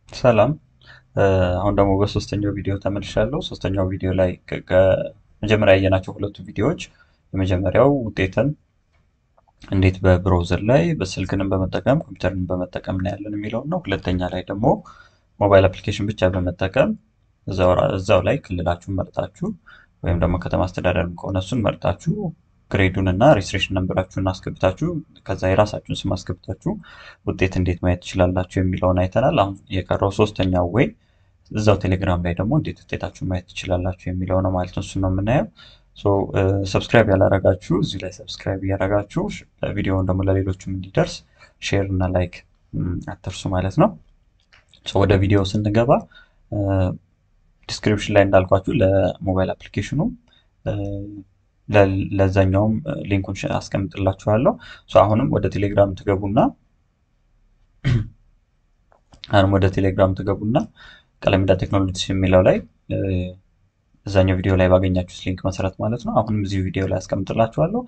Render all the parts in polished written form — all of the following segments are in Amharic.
ሰላም፣ አሁን ደግሞ በሶስተኛው ቪዲዮ ተመልሻለሁ። ሶስተኛው ቪዲዮ ላይ ከመጀመሪያ ያየናቸው ሁለቱ ቪዲዮዎች የመጀመሪያው ውጤትን እንዴት በ browser ላይ በስልክንም በመጠቀም ኮምፒውተርን በመጠቀም እናያለን የሚለውን ነው። ሁለተኛ ላይ ደግሞ mobile application ብቻ በመጠቀም እዛው ላይ ክልላችሁን መርጣችሁ ወይም ደግሞ ከተማ አስተዳደርም ከሆነ እሱን መርጣችሁ grade ኡን እና registration number ኣችሁን አስገብታችሁ ከዛ የራሳችሁን ስም አስገብታችሁ ውጤት እንዴት ማየት ትችላላችሁ የሚለውን አይተናል። አሁን የቀረው ሶስተኛው ወይ እዛው ቴሌግራም ላይ ደግሞ እንዴት ውጤታችሁን ማየት ትችላላችሁ የሚለው ነው ማለት ነው። እሱን ነው የምናየው። Subscribe ያላረጋችሁ እዚህ ላይ subscribe እያረጋችሁ ቪዲዮውን ደግሞ ለሌሎችም እንዲደርስ share እና like አትርሱ ማለት ነው። ወደ ቪዲዮ ስንገባ description ላይ እንዳልኳችሁ ለ mobile application ኑ ለዛኛውም link ኡን አስቀምጥላችኋለሁ። አሁንም ወደ ቴሌግራም ትገቡና ቀለሜዳ ቴክኖሎጂስ የሚለው ላይ እዛኛው ቪዲዮ ላይ ባገኛችሁት link መሰረት ማለት ነው። አሁንም እዚሁ ቪዲዮ ላይ አስቀምጥላችኋለሁ።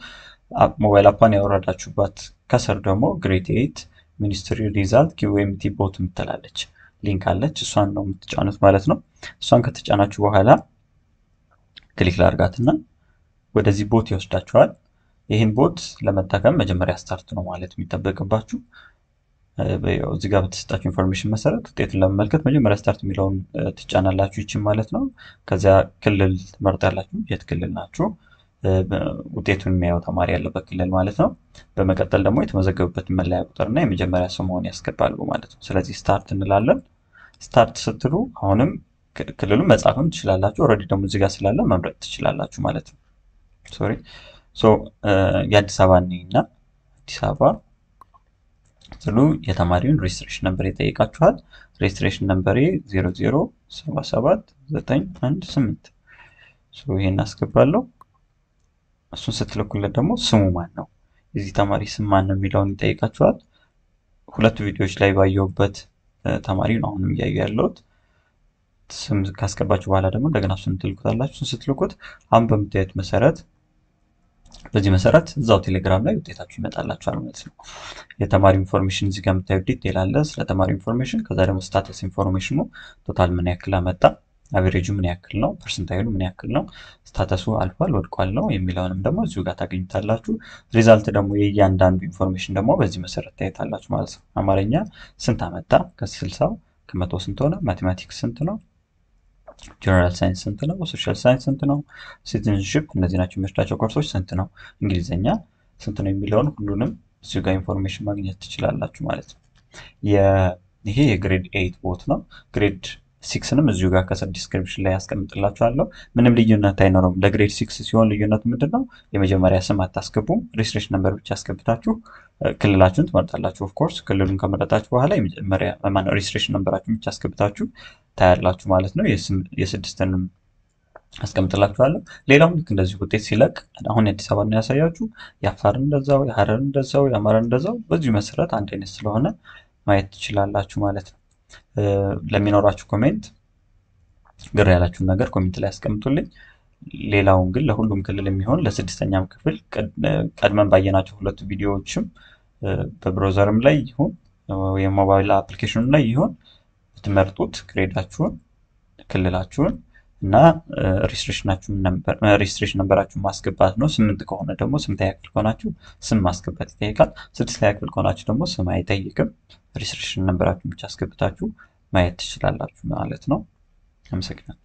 Mobile app ኧን ያወረዳችሁባት ከስር ደግሞ grade 8 ministry result QMT bot የምትላለች link አለች። እሷን ነው የምትጫኑት ማለት ነው። እሷን ከተጫናችሁ በኋላ click ላርጋትና ወደዚህ bot ይወስዳችኋል። ይህን bot ለመጠቀም መጀመሪያ start ነው ማለት የሚጠበቅባችሁ። እዚህ ጋር በተሰጣችሁ information መሰረት ውጤቱን ለመመልከት መጀመሪያ start የሚለውን ትጫናላችሁ፣ ይችን ማለት ነው። ከዚያ ክልል ትመርጣላችሁ፣ የት ክልል ናችሁ፣ ውጤቱን የሚያየው ተማሪ ያለበት ክልል ማለት ነው። በመቀጠል ደግሞ የተመዘገቡበትን መለያ ቁጥርና የመጀመሪያ ስምዎን ያስገባሉ ማለት ነው። ስለዚህ start እንላለን። Start ስትሉ አሁንም ክልሉን መጻፍም ትችላላችሁ። Already ደግሞ እዚህ ጋር ስላለ መምረጥ ትችላላችሁ ማለት ነው። Sorry፣ so የአዲስ አበባ እና አዲስ አበባ ስሉ የተማሪውን registration number ይጠይቃችኋል። Registration number ኤ 0077918፣ so ይሄን አስገባለሁ። እሱን ስትልኩለት ደግሞ ስሙ ማን ነው፣ የዚህ ተማሪ ስም ማን ነው የሚለውን ይጠይቃችኋል። ሁለቱ ቪዲዮዎች ላይ ባየሁበት ተማሪ ነው አሁንም እያዩ ያለሁት። ስም ካስገባችሁ በኋላ ደግሞ እንደገና እሱን ትልኩታላችሁ። እሱን ስትልኩት አሁን በምታዩት መሰረት በዚህ መሰረት እዛው ቴሌግራም ላይ ውጤታችሁ ይመጣላችኋል ማለት ነው። የተማሪ information እዚህ ጋር የምታዩት detail አለ ስለ ተማሪ information። ከዛ ደግሞ status information ኑ total ምን ያክል አመጣ፣ average ኡ ምን ያክል ነው፣ percentile ኡ ምን ያክል ነው፣ status ኡ አልፏል ወድቋል ነው የሚለውንም ደግሞ እዚሁ ጋር ታገኙታላችሁ። Result ደግሞ የእያንዳንዱ information ደግሞ በዚህ መሰረት ታዩታላችሁ ማለት ነው። አማርኛ ስንት አመጣ፣ ከ60 ከ100 ስንት ሆነ፣ mathematics ስንት ነው፣ general science ስንት ነው፣ social science ስንት ነው፣ citizenship እነዚህ ናቸው የሚወስዳቸው ኮርሶች ስንት ነው፣ እንግሊዝኛ ስንት ነው የሚለውን ሁሉንም እዚሁ ጋር information ማግኘት ትችላላችሁ ማለት ነው። ይሄ የ grade 8 bot ነው። Grade 6ንም እዚሁ ጋር ከስር description ላይ ያስቀምጥላችኋለሁ። ምንም ልዩነት አይኖረውም። ለ grade 6 ሲሆን ልዩነቱ ምንድን ነው? የመጀመሪያ ስም አታስገቡም። Registration number ብቻ አስገብታችሁ ክልላችሁን ትመርጣላችሁ። Of course ክልሉን ከመረጣችሁ በኋላ የመጀመሪያ ማነው registration number ኣችሁን ብቻ አስገብታችሁ ታያላችሁ ማለት ነው። የስድስትንም አስቀምጥላችኋለሁ። ሌላውም ልክ እንደዚሁ ውጤት ሲለቅ አሁን የአዲስ አበባ ነው ያሳያችሁ። የአፋርን እንደዛው፣ የሀረርን እንደዛው፣ የአማራን እንደዛው በዚሁ መሰረት አንድ አይነት ስለሆነ ማየት ትችላላችሁ ማለት ነው። ለሚኖራችሁ comment ግር ያላችሁን ነገር comment ላይ አስቀምጡልኝ። ሌላውን ግን ለሁሉም ክልል የሚሆን ለስድስተኛም ክፍል ቀድመን ባየናቸው ሁለቱ ቪዲዮዎችም በ browser ም ላይ ይሁን የ mobile application ኑ ላይ ይሁን ብትመርጡት grade ኣችሁን፣ ክልላችሁን እና registration number ኣችሁን ማስገባት ነው። 8 ከሆነ ደግሞ 8ኛ ክፍል ከሆናችሁ ስም ማስገባት ይጠይቃል። 6ኛ ክፍል ከሆናችሁ ደግሞ ስም አይጠይቅም። Registration number ኣችሁን ብቻ አስገብታችሁ ማየት ትችላላችሁ ማለት ነው። አመሰግናለሁ።